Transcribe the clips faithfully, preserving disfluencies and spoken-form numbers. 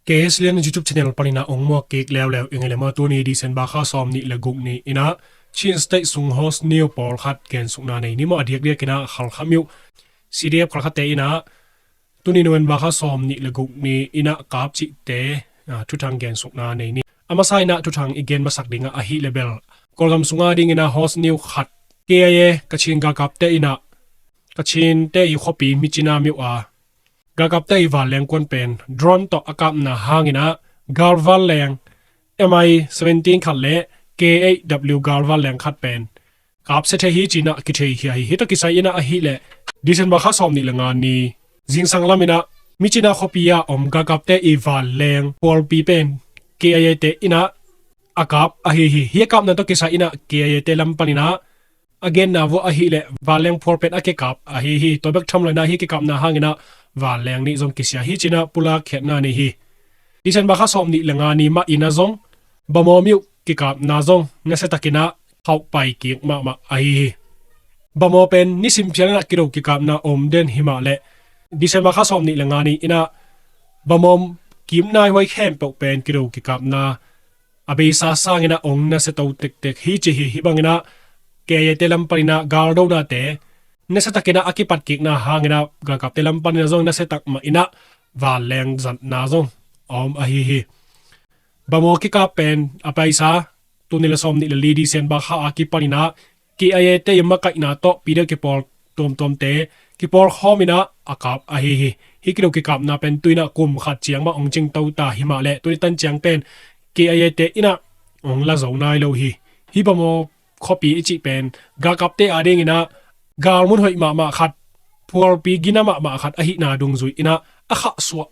K S Lian YouTube channel panin ah ong muak kik leuleu ing ei le maw. Tuni December kha sawm nih le guk ni in ah Chin State sung hot news pawlkhat gensukna nei ni maw. A diakdiakin ah Khalkha Myo C D F Khalkhate in ah tuni November kha sawm nih le guk ni in ah kap cihte, ah, thuthang gensukna nei ni. A masa in ah thuthang i gen masak ding ah ahih leh bel Kawlgam sung a dingin ah hot news khat, K I A Kachin galkapte in ah Kachinte i khuapi Myitkyina myo ah galkapte i vanleng kuan pen drone tawh a kapna hangin ah galvanleng M I seventeen khat le K eight W galvanleng khat pen kapsia thei hi ci-in ah kitheikhia hi. Hih tawh kisai in ah ahih leh December kha sawm nih le nga ni zingsang lam in ah Myitkyina khuapi ah om galkapte i vanleng phualpi pen K I A te in ah a kap ahi hi. Hih a kapna tawh kisai in ah K I A te lam panin ah a genna vuah ahih leh vanleng phual pen a kikap ahi hi. Tua bek tham lo in ah hih kikapna hangin ah vanleng nih zong kisia hi ci-in ah pulak khiatna nei hi. December kha sawm nih le nga ni mah in ah zong Bhamo myo kikapna zong nasiatakin ah khauhpai kik mahmah ahi hi. Bhamo pen nisim phial in ah kido kikapna om den hi mah leh December kha sawm nih le nga ni in ah Bhamo kim naihuai khempeuh pen kido kikapna a beisa sangin ah ong nasiato tektek hi ci hi. Hih bangin ah K I A te lam panin ah galdonate nasiatakin ah a kipat kikna hangin ah galkapte lam panin ah zong nasiatak mah in ah vanleng zatna zong a om ahi hi. Bhamo kikap pen a paisa tul nih le sawm nih le li December kha a kipanin ah K I A te i makaihna tawh P D F kipawl tuamtuamte kipawl khawm in ah a kap ahi hi. Hih kido kikapna pen tu in ah kum khat ciang mah ong cingto ta hi mah leh tuni tan ciang pen K I A te in ah ong la zo nai lo hi. Hih Bhamo khuapi i cih pen galkapte a dingin ah galmun hoih mahmah khat, phualpi gina mahmah khat ahihna dungzui in ah a khahsuah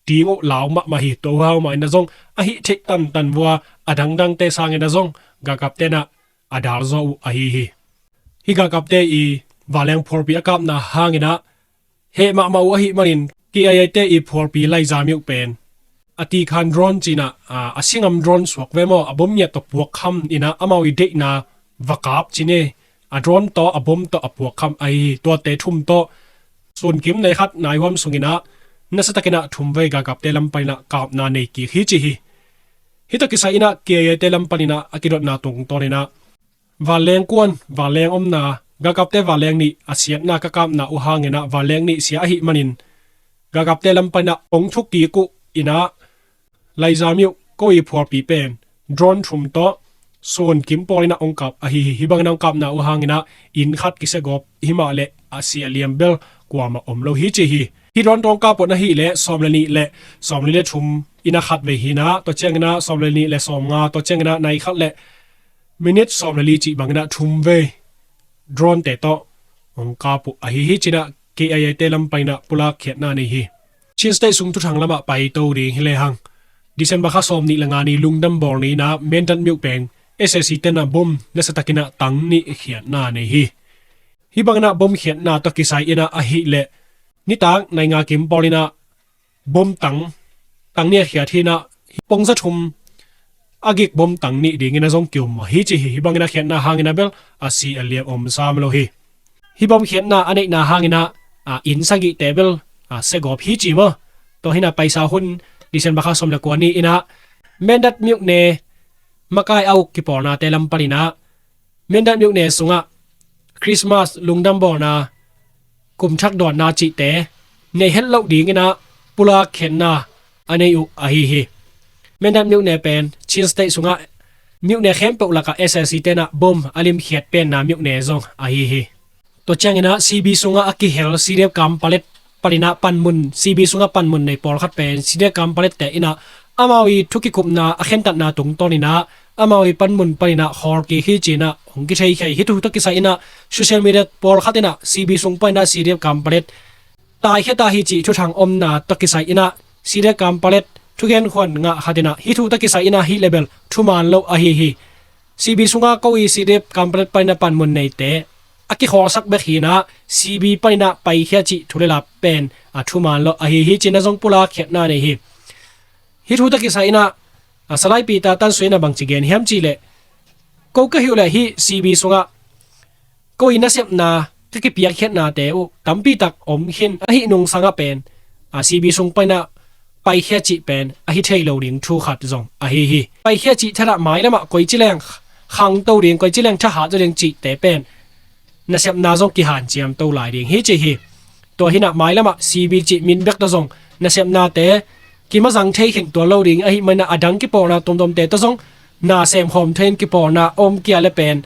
ding uh lau mahmah hi. Tua uh hau mah in ah zong a hih theih tantan vua a dangdangte sangin ah zong galkapte in ah a dal zaw uh ahi hi. Hih galkapte i vanleng phualpi a kapna hangin ah heh mahmah uh ahih manin K I A te i phualpi Laiza myo pen a tikhan drone ci-in ah, a, a singam drone suak ve maw, a bom ngiat tawh puakkham in ah amau i deihna va kap ci ni. A drone tawh a bom tawh a puakkham ahi hi. Tuate thum tawh sunkim nei khat naihuam sungin ah nasiatakin ah thum vei galkapte lam panin ah kapna nei kik hi ci hi. Hih tawh kisai in ah K I A te lam panin ah a kidotna tungtawnin ah vanleng kuan, vanleng omna, galkapte vanleng nih a siatna ka kapna uh hangin ah vanleng nih sia ahih manin galkapte lam panin ah ong thuk kik uh in ah Laiza myo ko i phualpi pen drone thum tawh sunkim pawl in ah ong kap ahi hi. Hih bangin ah ong kapna uh hangin ah inn khat kisia gawp hi mah leh a si a liam bel kuamah om lo hi ci hi. Hih drone tawh ong kap uh ahih leh sawm le nih le sawm le li le thum in ah khat vei hi in ah tua ciangin ah sawm le nih le sawm nga, tua ciangin ah nai khat le minute sawm le li cih bangin ah thum vei drone te tawh ong kap uh ahi hi ci-in ah K I A te lam panin ah pulak khiatna nei hi. Chin State sung thuthang lamah paito ding hi lehang December kha sawm nih le nga ni lungdam bawl ni in ah Mindat myo pen S A C te in ah bom nasiatakin ah tang nih khiatna nei hi. Hih bangin ah bom khiatna tawh kisai in ah ahih leh nitak nai nga kim pawl in ah bom tang, tang nih a khiat hi in ah pongza thum a gik bom tang nih dingin ah zong ki-um hi ci hi. Hih bangin ah khiatna hangin ah bel a si a liam om sam lo hi. Hih bom khiatna a neihna hangin ah, a, inn sagihte bel, a, sia gawp hi ci maw. Tua hi in ah paisa hun December kha sawm le kua ni in ah Mindat myo ne makai a uk kipawlnate lam panin ah Mindat myo ne sungah Christmas lungdam bawlna, kum thak dawnna cihte nei het loh dingin ah pulak khiatna a nei uh ahi hi. Mindat myo ne pen Chin State sungah myo ne khempeuh lakah S A C te in ah bom a limkhiat penna myo ne zong ahi hi. Tua ciangin ah C B sungah a kihel C D F kam palet panin ah panmun, C B sungah panmun nei pawlkhat pen C D F kam palette in ah amau i thu kikupna a khentatna tungtawnin ah amau i panmun panin ah khawl kik hi ci-in ah hong kitheikhia hi. Hih thu tawh kisai in ah social media pawlkhat in ah C B sung panin ah C D F kam palet taikhia ta hi cih thuthang omna tawh kisai in ah C D F kam palet thugen khuan ngah khat in ah hih thu tawh kisai in ah hih leh bel thuman lo ahi hi. C B sungah ko i C D F kam palet panin ah panmun neite a kikhawlsak bek hi in ah C B panin ah paikhia cih thu le la pen a thuman lo ahi hi ci-in ah zong pulak khiatna nei hi. Hih thu tawh kisai in ah, a, Salai Peter Tan Sui in ah bangci gen hiam cih leh ko ka hih uh leh hih C B sungah ko i nasepna ka kipiakkhiatnate uh tampi tak om khin ahih nungsangah pen, a, C B sung panin ah paikhia cih pen ahi thei lo ding thu khat zong ahi hi. Paikhia cih thadah mailamah koici leng khangto ding, koici leng thahat zaw ding cihte pen nasepna zong kihanciamto lai ding hi ci hi. Tua hinah mailamah C B cih min bek tawh zong nasepnate kimazang thei khin tuan lo ding ahih manah a dang kipawlna tuamtuamte tawh zong na semkhawm thei in kipawlna om kia le pen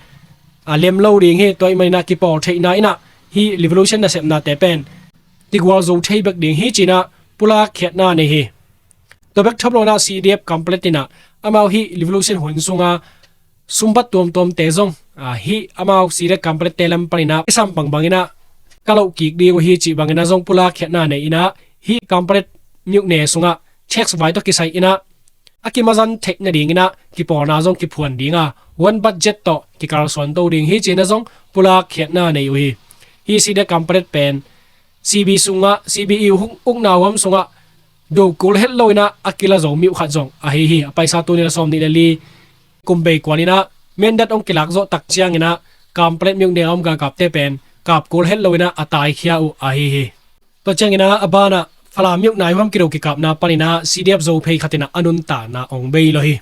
a lem lo ding hi. Tua ahih manah kipawl theihna inah hih revolution nasepnate pen kigual zo thei bek ding hi cinah pulak khiatna nei hi. Tua bek tham loinah C D F Kampret inah amau hih revolution hun sunga sumbat tuamtuamte zong, ah, hih amau C D F Kampret te lam paninah kisam bangbanginah ka loh kik ding uh hi cih banginah zong pulak khiatna nei inah hih Kampret myone sungah tax vai tawh kisai inah a kimazan theih nadinginah kipawlna zong kiphuan dinga one budget tawh kikalsuanto ding hi cinah zong pulak khiatna nei uh hi. Hih C D F Kampret pen C B sungah, C B i ukna huam sungah do kul het loinah a kila zo mi uh khat zong ahi hi. A paisa tuni la sawm nih le li kum bei kuan inah mendat hong kilak zawh tak cianginah Kampret myone a om galkapte pen kap kul het loinah a taikhia uh ahi hi. Tua cianginah a banah Falam myone huam kido kikapna paninah C D F Zophei khatinah a nuntakna hong bei lo hi.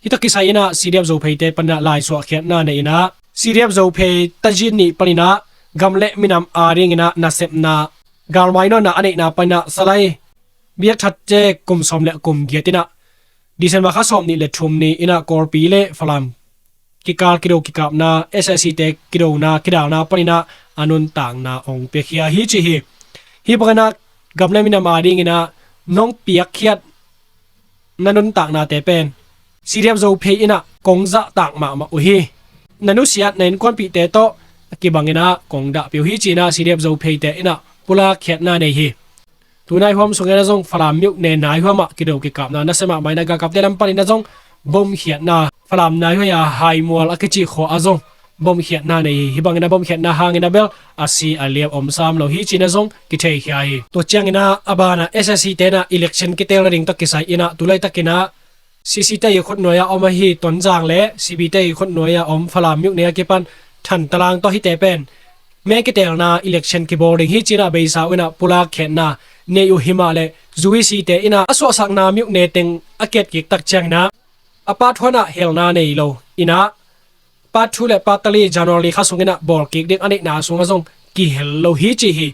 Hih tawh kisai inah C D F Zopheite paninah laisuah khiatna nei inah C D F Zophei Tajin nih paninah gam le minam adinginah nasepna galmai nawnna a neihna paninah Salai biakthatte kum sawm le kum giat inah December kha sawm nih le thum ni inah Kawlpi le Falam kikal kido kikapna, S S C te kidona kidalna paninah a nuntakna hong piakhia hi ci hi. Hih banginah gam le minam adinginah nong piakkhiat na nuntaknate pen C D F Zophei inah kong zahtak mahmah uh hi. Na nusiat na innkuanpihte tawh a kibanginah kong dahpih uh hi cinah C D F Zopheite inah pulak khiatna nei hi. Tunai huam sungin a zong Falam myone nai huamah kido kikapna nasia mahmah inah galkapte lam panin a zong bom khiatna Falam nai huai a Haimual a kici khua a zong bom khiatna nei hi. Hih bangin a bom khiatna hangin a bel a si a liam om sam lo hi cinah zong kitheikhia hi. Tua cianginah a banah S S C tenah election kitel nading tawh kisai inah tulaitakinah C C te i khutnuai a om ahi Tonzang le C B te i khutnuai a om Falam myone a kipan Thantalang tawh hihte pen me kitelna election kibawl ding hi cinah beisa uh inah pulak khiatna nei uh himah le U E C te inah a suahsakna myone teng a kiatkik tak cianginah a part one ah helna nei lo inah part two le part three January kha sunginah bawlkik ding a neihna sungah zong kihel lo hi ci hi.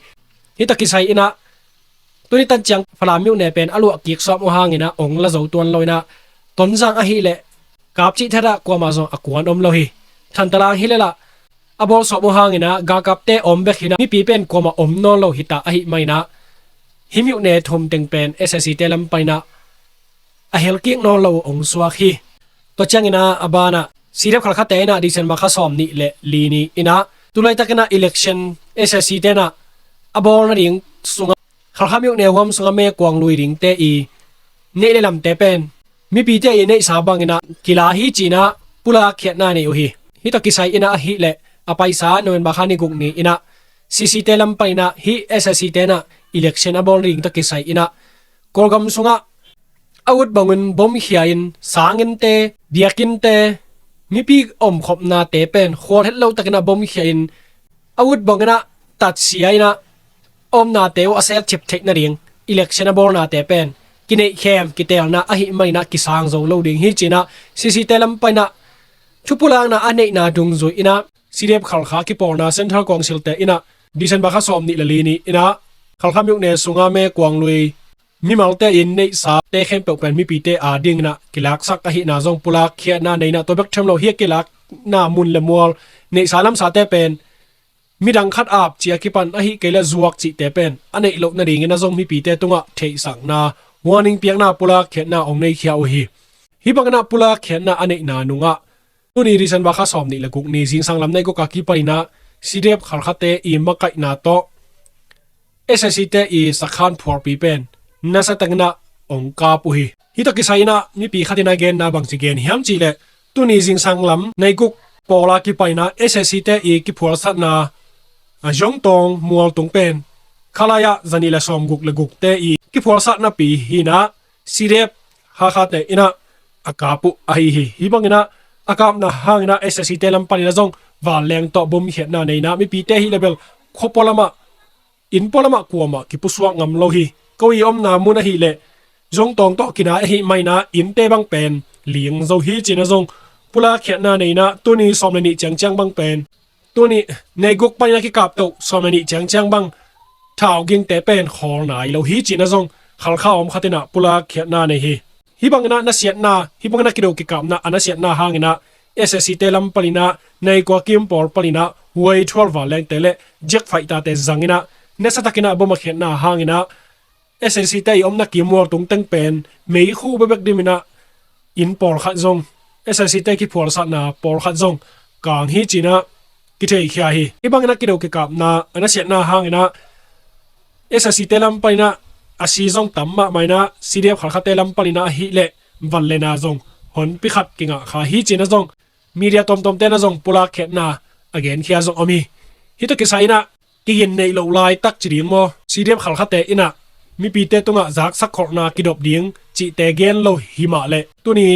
Hih tawh kisai inah tuni tan ciang Falam myone pen a luahkik sawm uh hanginah ong la zo tuan lo inah Tonzang ahileh kap cih thadah kuamah zong a kuan om lo hi. Thantalang hi lel ah a bawl sawm uh hanginah galkapte om bek hinah mipi pen kuamah om nawn lo hita ahih maninah hih myone thum teng pen S S C te lam paninah a helkik nawn lo uh ong suak hi. Tua cianginah a banah C D F Khalkhate inah December kha sawm nih le li ni inah tulaitakinah election S S C tenah a bawl nading sungah Khalkha myone huam sungah me kuang lui dingte i neih le lamte pen mipite i neihsa banginah kila hi cinah pulak khiatna nei uh hi. Hih tawh kisai inah ahileh a paisa November kha ni guk ni inah C C te lam paninah hih S S C tenah election a bawl nading tawh kisai inah Kawlgam sungah a ut bangin bom khia in sanginnte, biakinnte, mipi omkhopnate pen khual het lo takinah bom khia in a ut banginah tatsia inah omnate uh a selcip theih nading election a bawlnate pen kineihkhem kitelna ahih maninah kisang zo lo ding hi cinah C C te lam paninah thupulakna a neihna dungzui inah C D F Khalkha kipawlna Central Council te inah December kha sawm nih le li ni inah Khalkha myone sungah me kuang lui mimalte in neihsate khempeuh pen mipite adinginah kilaksak ahihna zong pulak khiatna nei inah tua bek them lo hi a kilakna mun le mual neihsa lamsate pen midang khat ap cia kipan ahih kei le zuak cihte pen a neih loh nadingin a zong mipite tungah theihsakna warning piakna pulak khiatna ong neikhia uh hi. Hih banginah pulak khiatna a neihna nungah tuni December kha sawm nih le guk ni zingsang lam nai guk a kipaninah C D F Khalkhate i makaihna tawh S S C te i sakhan phuarpi pen nasa tanginah ong kap uh hi. Hih tawh kisai inah mipi khatinah genna bangci gen hiam cihleh tuni zingsang lam nai guk pawla kipaninah S S C te i kiphualsatna a Zongtawng mualtung pen khalai ah zanih le sawm guk le gukte i kiphualsatnapi hinah C D F Hakha te inah a kap uh ahi hi. Hih banginah a kapna hanginah S S C te lam paninah zong vanleng tawh bom khiatna nei inah mipite hih le bel khuapua lamah innpua lamah kuamah kipusuak ngam lo hi. Ko i omna mun ahileh zong tawng tawh kinai ahih manin ah innte bang pen ling zo hi ci-in ah zong pulak khiatna nei-in ah tuni sawm le nih ciangciang bang pen tuni neiguk panin ah kikaptoh sawm le nih ciangciang bang thau gingte pen khawl nai lo hi ci-in ah zong Khalkha a om khat in ah pulak khiatna nei hi. Hih bangin ah nasiatna, hih bangin ah kido kikapna a nasiatna hangin ah S A C te lam panin ah neikua kim pawl panin ah Y twelve vanlengte le jet fighter te zangin ah nasa takin ah bom a khiatna hangin ah S A C te i omna kim mual tung teng pen meikhu bekbek dimin ah inn pawlkhat zong, S A C te kiphualsatna pawlkhat zong kang hi ci-in ah kitheikhia hi. Hih bangin ah kido kikapna a nasiatna hangin ah S A C te lam panin ah a si zong tam mahmah in ah C D F Khalkhate lam panin ah ahih leh vanlena zong honpi khat kingah kha hi ci-in ah zong media tuamtuamte in ah zong pulak khiatna a genkhia zong om hi. Hih tawh kisai in ah kigin neih loh laitak ci ding maw, C D F Khalkhate in ah mipite tungah zaksak kholhna kidop ding cihte gen lo hi mah leh tuni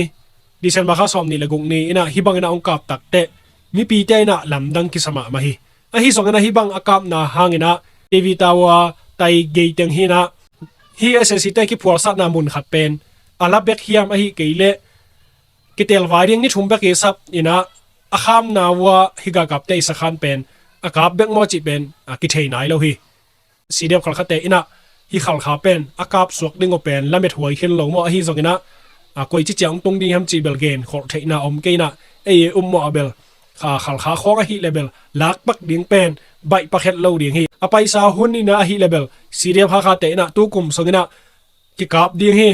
December kha sawm nih le guk ni in ah hih bangin ah hong kap takteh mipite in ah lamdang kisa mahmah hi. Ahi zongin ah hih bang a kapna hangin ah T V tower tai gei teng hi-in ah hih S A C te kiphualsatna mun khat pen a la bek hiam, ahih kei leh kitelvai ding ni thum bek i sap in ah a khamna uh ah hih galkapte i sakhan pen a kap bek maw cih pen a kithei nai lo hi. C D F Khalkhate in ah hih Khalkha pen a kap suak ding uh pen lamet huai khin lo maw, ahi zongin ah a koici ciang tung ding hiam cih bel gen kholh theihna om kei in ah ei i um mawh a bel kha Khalkha khawng ahih leh bel lakpak ding pen baih pakhet lo ding hi. A paisa hun in ah ahih leh bel C D F Hakha te in ah tu kum sungin ah kikap ding hi.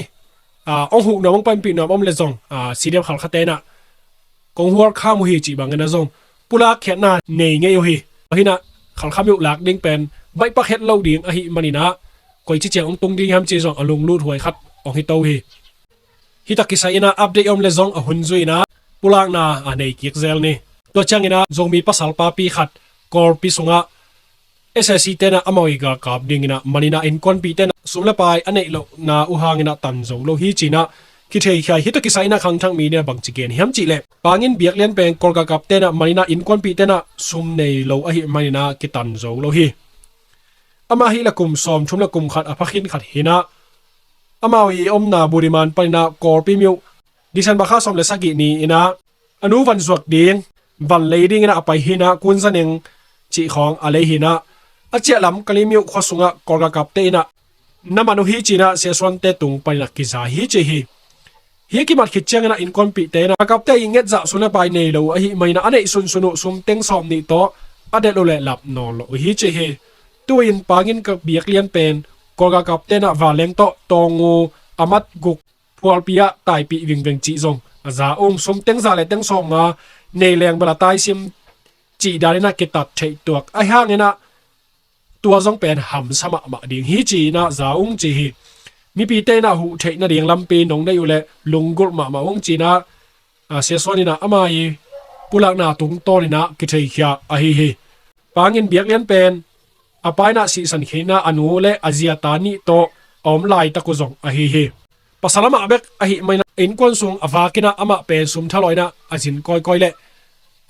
Aa, hong huh nuam, hong panpih nuam om leh zong, aa, C D F Khalkhate in ah kong hual kham uh hi cih bangin ah zong pulak khiatna nei ngei uh hi. Ahi-in ah Khalkha mi uh lak ding pen baih pakhet lo ding ahih manin ah koici ciang hong tung ding hiam cih zong a lunglut huai khat hong hi to hi. Hih tawh kisai in ah update om leh zong a hun zui-in ah pulakna a nei kik zel ni. Tua ciangin ah Zomi pasal papi khat Kawlpi sungah S A C te in ah amau i galkap dingin ah manin ah innkuanpihte in ah sum le pai a neih lohna uh hangin ah tan zo lo hi ci-in ah kitheikhia hi. Hih tawh kisai in ah khangthak mi in ah bangci gen hiam cih leh Pangin Biaklian pen Kawl galkapte in ah manin ah innkuanpihte in ah sum nei lo ahih manin ah kitan zo lo hi. Amah ahih leh kum sawmthum le kum khat a pha khin khat hi-in ah amau i omna Budiman panin ah Kawlpi mi uh December kha sawm le sagih ni-in ah a nu van zuak ding, van lei dingin ah a pai hi-in ah Kun Za Neng cih khawng a lei hi-in ah a ciah Lamka Lim mi uh khua sungah Kawl galkapte in ah na man uh hi ci-in ah Sia Suante tung panin ah kiza hi ci hi. Hih a kimat khit ciangin ah innkuanpihte in ah galkapte i nget zah sum le pai nei lo uh ahih manin ah a neih sunsun uh sum teng sawm nih tawh a delh uh leh lap nawn lo uh hi ci hi. Tu-in Pangin Biaklian pen Kawl galkapte in ah vanleng tawh tawng uh a mat guk phualpi ah taipih vingveng cih zong a za ung. Sum teng za le teng sawmnga nei leng bel a taisim cih danin ah kitat theih tuak ahih hangin ah tua zong pen hamsa mahmah ding hi ci-in ah za ung ci hi. Mipite in ah huh theih nading lampi nong neih uh leh lunggulh mahmah ung ci-in ah, a, Sia Suan in ah ama i pulakna tungtawnin ah kitheikhia ahi hi. Pangin Biaklian pen a pa in ah sihsan khin ah a nu le a zi a ta nih tawh a om laitak uh zong ahi hi. Pasal amah bek ahih manin ah innkuan sung a vakin ah amah pen sum thalaw in ah a zin kawikawi leh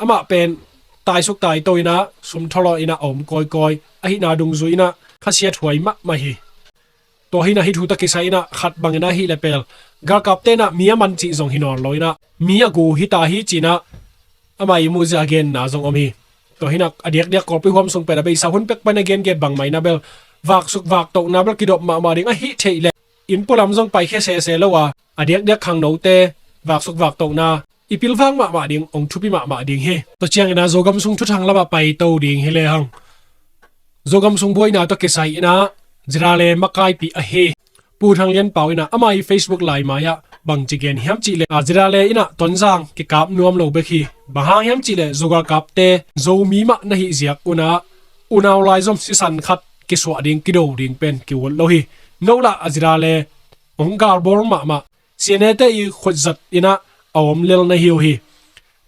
amah pen taisuk taito in ah sum thalaw in ah a om kawikawi ahihna dungzui in ah khasiat huai mahmah hi. Tua hi-in ah hih thu tawh kisai in ah khat bangin ah ahih leh pen galkapte in ah mi a man cih zong hi nawn lo in ah mi a gu hi ta hi ci-in ah ama i muhzia a genna zong om hi. Tua hi-in ah a diakdiak Kawlpi huam sung pen a beisa hun pek pan a gengen bangmah in ah bel vaksuk vaktohna bel kidop mahmah ding ahih theih leh inn pualam zong paikhia sese lo a, a diakdiak khangnote vaksuk vaktohna i pilvang mahmah ding, hong thupi mahmah ding hi. Tua ciangin ah Zogam sung thuthang lamah paito ding hi lehang Zogam sung buaina tawh kisai in ah Zirale makaipih ahi Pu Thang Lian Pau in ah ama i Facebook laimai ah bangci gen hiam cih leh, a, Zirale in ah Tonzang kikap nuam lo bek hi. Bang hang hiam cih leh Zo galkapte Zomi mah na hih ziak un ah unau lai zom sisan khat kisuah ding kido ding pen ki-ut lo hi. No lah a Zirale hong galbawl mahmah C N A te i khutzat in ah a om lel na hi uh hi.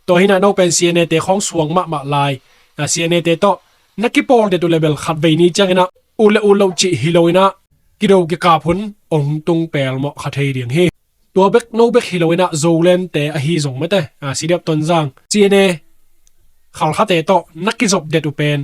Tua hi-in ah no pen C N A te khawng suang mahmah lai, a, C N A te tawh na kipawl det uh leh bel khatvei ni ciangin ah ut le ut loh cih hi lo in ah kido kikap hun hong tung pelmawh kha thei ding hi. Tua bek no bek hi lo in ah Zoland te ahi zong mate, a, C D F Tonzang, C N A Khalkhate tawh na kizop det uh pen,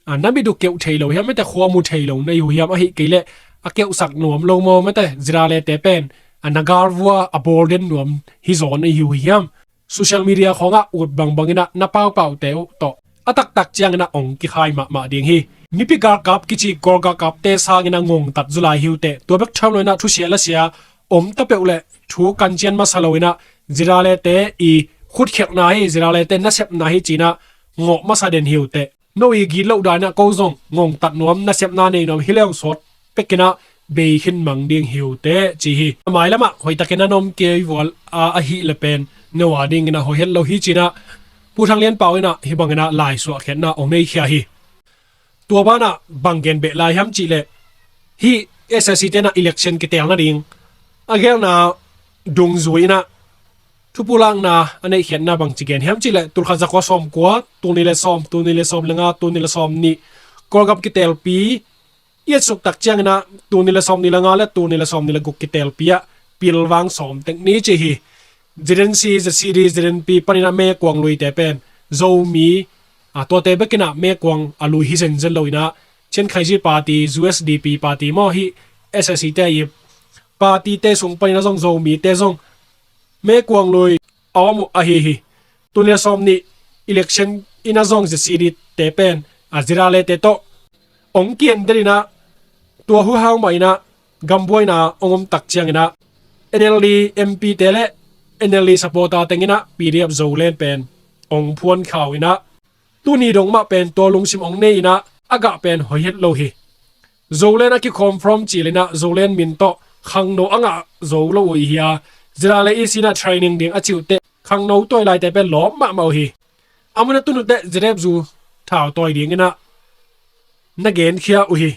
a, na mit uh keuh thei lo hiam mate, khua mu thei lo na hi uh hiam, ahih kei leh a keuhsak nuam lo maw mate, Zirale te pen a na galvua a bawl den nuam hi zaw na hi uh hiam? Social media khawngah ut bangbang inah na paupaute uh tawh a taktak cianginah ong kikhai mahmah ding hi. Mipi galkap kici Kawl galkapte sanginah ngongtat zulai hi uh teh, tua bek tham lo inah thusia lasia om ta peuh le thu kancian masa lo inah Ziralete i khutkhelhna hi, Ziralete nasepna hi cinah ngawh masa den hi uh teh. No i gitloh dan inah ko zong ngongtat nuam, nasepna nei nuam hi leng sawt pekinah bei khin mang ding hi uh teh ci hi. A mailamah hoihtakin a na om kei vual a, ahih le pen no a dinginah hoih het lo hi cinah Pu Thang Lian Pau inah hih banginah laisuah khiatna ong nei khia hi. Tua banah bang gen beh lai hiam cihleh, hih S A C tenah election kitel nading a gelna dungzui inah thupulakna a neihkhiatna bangci gen hiam cihleh, tulkhat zakua sawmkua, tulni le sawm, tulni le sawm le nga, tulni le sawm nih Kawlgam kitelpi i etsuk tak cianginah tulni le sawm nih le nga le tulni le sawm nih le guk kitelpi ah pilvang sawm tek ni ci hi. Z N C, Z C D, Z N P paninah mekuang luite pen Zomi, a, tuate bekinah mekuang a lui hi zenzen lo inah Chin Khaiji Party, U S D P Party maw, hih S A C te i party te sung paninah zong Zomite zong mekuang lui a om uh ahi hi. Tulni le sawm nih election inah zong Z C D te pen a Ziralete tawh ong kian den inah tua huhau mah inah gambuaina ong om tak cianginah N L D M P te le N L D supporter tenginah P D F Zoland pen ong phuan khau inah tuni dong mah pen tua lungsim ong nei inah a gah pen hoih het lo hi. Zoland a kikhawm from cil inah Zoland min tawh khangno a ngah zo lo uh hi a, Zirale i sinah training ding a ci uh teh khangno tawi laite pen lawm mahmah uh hi. A mun a tun uh teh Z F U thau tawi dinginah na genkhia uh hi.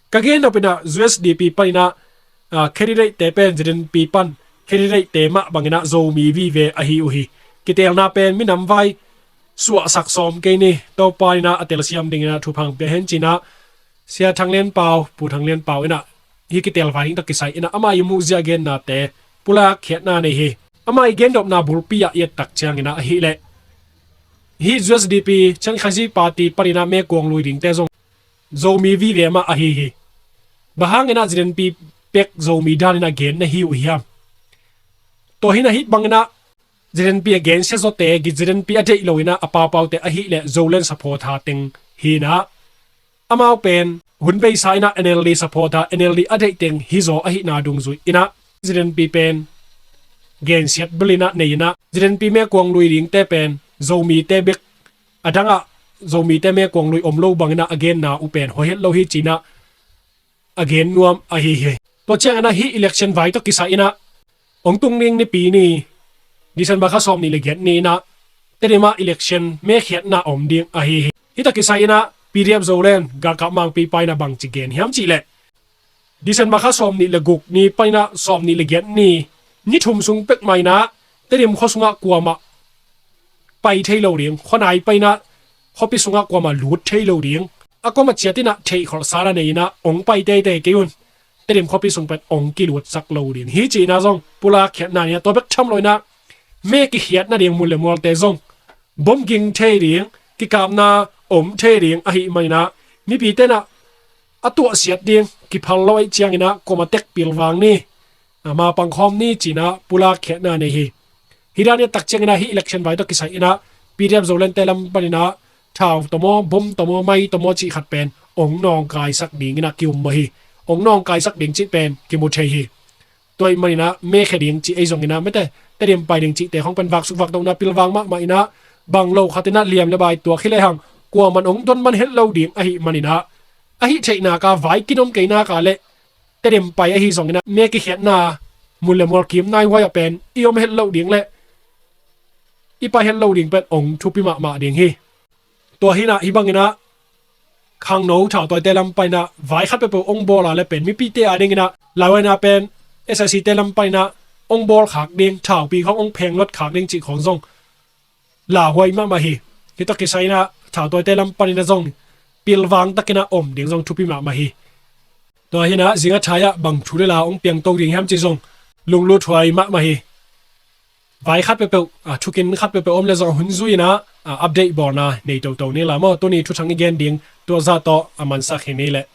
Ka gen nop inah U S D P paninah, a, candidate te pen Z N P pan candidate te mah banginah Zomi vive ahi uh hi. Kitelna pen minam vai suahsak sawm kei ni, Topa inah a telsiam dinginah thupha pia hen cinah Sia Thang Lian Pau, Pu Thang Lian Pau inah hih kitel vai ding tawh kisai inah amah i muhzia gennate pulak khiatna nei hi. Amah i gendopna bulpi ah i et tak cianginah ahih leh hih U S D P, Chin Khaiji Party paninah mekuang lui dingte zong Zomi vive mah ahi hi. Bang hanginah Z N P bek Zomi daninah gen na hi uh hiam? Tua hinah hih banginah Z N P a gensia zawte, Z N P a deih lo inah a paupaute ahih leh Zoland supporter teng hi inah amau pen hun beisa inah N L D supporter, N L D a deih teng hi zaw ahihna dungzui inah Z N P pen gensiat bel inah nei inah Z N P mekuang lui dingte pen Zomite bek, a dangah Zomite mekuang lui om lo banginah a genna uh pen hoih het lo hi cinah a gen nuam ahi hi. Tua cianginah hih election vai tawh kisai inah ong tung ding Nipi ni, December kha sawm nih le giat ni inah Tedim ah election mekhiatna om ding ahi hi. Hih tawh kisai inah P D F Zoland galkap mangpi pa inah bangci gen hiam cihleh, December kha sawm nih le guk ni paninah sawm nih le giat ni, ni thum sung pek mah inah Tedim khua sungah kuamah pai thei lo ding, khuanai paninah khuapi sungah kuamah lut thei lo ding, a kuamah ciat inah theihkholh sala nei inah ong pai teitei kei un. Tedim khuapi sung pen ong kilutsak lo ding hi cinah zong pulak khiatna nei a, tua bek tham lo inah me kikhiatna ding mun le mualte zong bom ging thei ding, kikapna om thei ding ahih maninah mipi tenah a tuahsiat ding kiphal lo ahih cianginah kuamah tek pilvang ni, a, ma pangkhawm ni cinah pulak khiatna nei hi. Hih dan i et tak cianginah hih election vai tawh kisai inah P D F Zolandte lam paninah thau tawmaw, bom tawmaw, mai tawmaw cih khat pen ong nawngkaisak dinginah ki-um mah hi. Ong nawngkaisak ding cih pen kimu thei hi. Tua ahih maninah mekhia ding cih ei zonginah mete Tedim pai ding cihte khong pen vaksuk vakdohna pilvang mahmah inah bang lo khat inah liam le bai tuak hi lehang kuaman ong don man het lo ding ahih maninah ahih theih naka vai kinom kei naka le Tedim pai ahi zonginah me kikhiatna mun le mual kim naihuai ah pen i om het loh ding le i pai het loh ding pen ong thupi mahmah ding hi. Tua hinah hih banginah khangno thautawite lam paninah vai khat peuhpeuh ong bawl a le pen mipite a dinginah lauhuaina pen S I C te lam paninah ong bawl khak ding, thaupi khong ong pheng luat khak ding cih khong zong lauhuai mahmah hi. Hih tawh kisai inah thautawite lam paninah zong pilvang takinah om ding zong thupi mahmah hi. Tua hinah zing a thai ah bang thu le la ong piangto ding hiam cih zong lungluthuai mahmah hi. Vai khat peuhpeuh, a, thukin khat peuhpeuh om le zong hun zui inah, a, update bawlna nei toto ni la maw. Tuni thuthang i gen ding tua zah tawh a mansak hi ni leh.